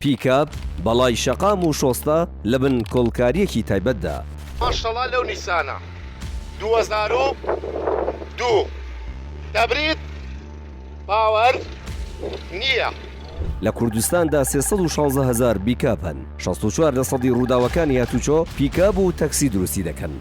پیکاب، بەڵای شەقام و شۆستە لە بن کۆڵکارییەکی تایبەتدا. ماشەڵا لەو نیسانە 2002 تەبرید power نییە. لە کوردستاندا 316 هەزار پیکاب هەن، 64 لە سەدی ڕووداوەکانی هاتوچۆ پیکاب و تەکسی دروستی دەکەن.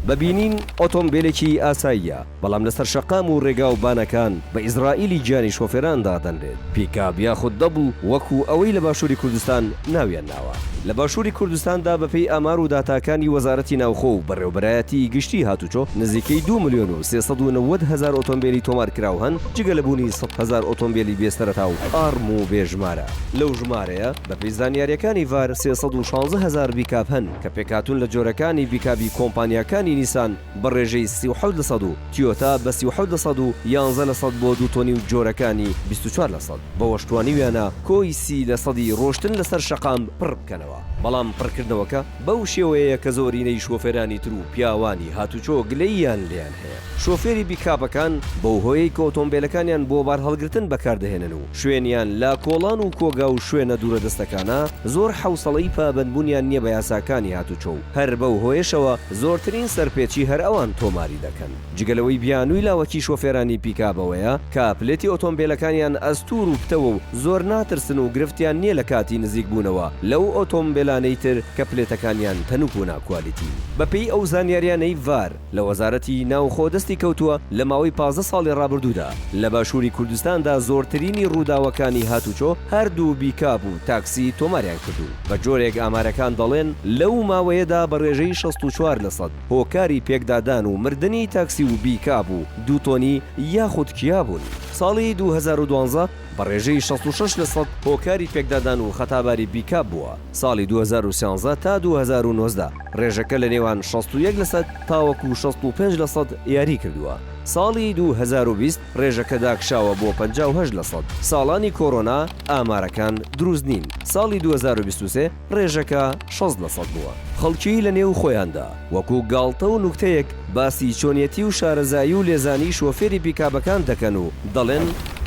بە بینین ئۆتۆمبێلێکی ئاساییە، بەڵام لەسەر شەقام و رێگا و بانەکان بە ئیزرائیلی گیانی شۆفێران دادەنرێت. پیکاب یاخود دەبڵ وەکو ئەوەی لە باشووری کوردستان ناویان ناوە. لە باشووری کوردستاندا بەپێی ئامار و داتاکانی وەزارەتی ناوخۆ و بەڕێوەبەرایەتیی گشتیی هاتوچۆ نزیکەی دوو ملیۆن و 390 هەزار ئۆتۆمبێلی تۆمارکراو هەن جگە لە بوونی 100 هەزار ئۆتۆمبێلی بێ سەرەتا و ئاڕم و بێ ژمارە. لەو ژمارەیە بەپێی زانیارییەکانی ڤار 316 هەزار بیکاب هەن کە پێکهاتوون لە جۆرەکانی بیکابی کۆمپانیاکانی نیسان بە ڕێژەی 37 لەسەد و تیۆتا بە 37 لەسەد و 11 لەسەد بۆ دوو تۆنی و جۆرەکانی 24 لەسەد، بەوەش توانیویانە کۆی 30 لەسەدی ڕۆشتن لەسەر شەقام پڕ بکەنەوە، بەڵام پڕکردنەوەکە بەو شێوەیەیە کە زۆرینەی شۆفێرانی تر و پیاوانی هاتوچۆ گلەییان لێیان هەیە. شۆفێری بیکابەکان بەو هۆیەی کە ئۆتۆمبێلەکانیان بۆ بارهەڵگرتن بەکاردەهێنن و شوێنیان لە کۆڵان و کۆگا و شوێنە دوورەدەستەکانە، زۆر حەوسەڵەی پابەندبوونیان نییە بە یاساکانی هاتوچۆ و هەر بەو هۆیەشەوە زۆرترین سەرپێچی هەر ئەوان تۆماری دەکەن. جگە لەوەی بیانووی لاوەکی شۆفێرانی پیکاب ئەوەیە کە پلێتی ئۆتۆمبێلەکانیان ئەستوور و پتەوە و زۆر ناترسن و گرفتیان نییە لە کاتی نزیکبوونەوە لەو ئۆتۆمبێلانەی تر کە پلێتەکانیان تەنک و ناکوالیتین. بەپێی ئەو زانیاریانەی ڤار لە وەزارەتی ناوخۆ دەستی کەوتووە، لە ماوەی 15 ساڵی ڕابردوودا لە باشووری کوردستاندا زۆرترینی ڕووداوەکانی هاتوچۆ هەردوو بیکاب و تاکسی تۆماریان کردوون، بە جۆرێک ئامارەکان دەڵێن لەو ماوەیەدا بە ڕێژەی 64 لەسەد هۆکاری پێکدادان و مردنی تاکسی و بیکاب و دوو تۆنی یاخود کیا بوون. ساڵی 2012 بە ڕێژەی 66 لەسەد هۆکاری پێکدادان و خەتاباری بیکاب بووە. ساڵی 2013 تا 2019 ڕێژەکە لە نێوان 61 لەسەد تاوەکو 65 لەسەد یاری کردووە. ساڵی 2020 ڕێژەکە داکشاوە بۆ 58 لەسەد. ساڵانی کۆرۆنا ئامارەکان دروست نین. ساڵی 2023 ڕێژەکە 60 لەسەد بووە. خەڵکی لە نێو خۆیاندا وەکو گاڵتە و نوکتەیەک باسی چۆنیەتی و شارەزایی و لێزانیی شۆفێری پیکابەکان دەکەن و دەڵێن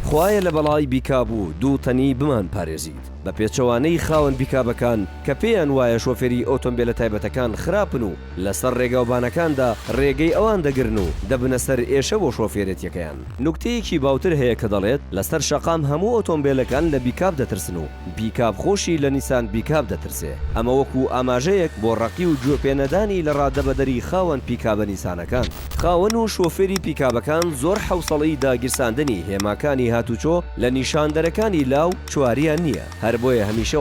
خوایە لە بەڵای بیکاب و دوو تەنی بمانپارێزیت. بە پێچەوانەی خاوەن پیکابەکان کە پێیان وایە شۆفێری ئۆتۆمبێلە تایبەتەکان خراپن و لەسەر ڕێگاوبانەکاندا ڕێگەی ئەوان دەگرن و دەبنە سەر ئێشە بۆ شۆفێرێتیەکەیان. نوکتەیەکی باوتر هەیە کە دەڵێت لەسەر شەقام هەموو ئۆتۆمبێلەکان لە بیکاب دەترسن و بیکاب خۆشی لە نیسان بیکاب دەترسێ، ئەمە وەکو ئاماژەیەک بۆ ڕەقی و گوێپێنەدانی لە ڕادەبەدەری خاوەن پیکابە نیسانەکان. خاوەن و شۆفێری پیکابەکان زۆر حەوسەڵەی داگیرساندنی هێماکانی هاتوچۆ لە نیشاندەرەکانی لاو چواریان نییە، هەر بۆیە هەمیشە.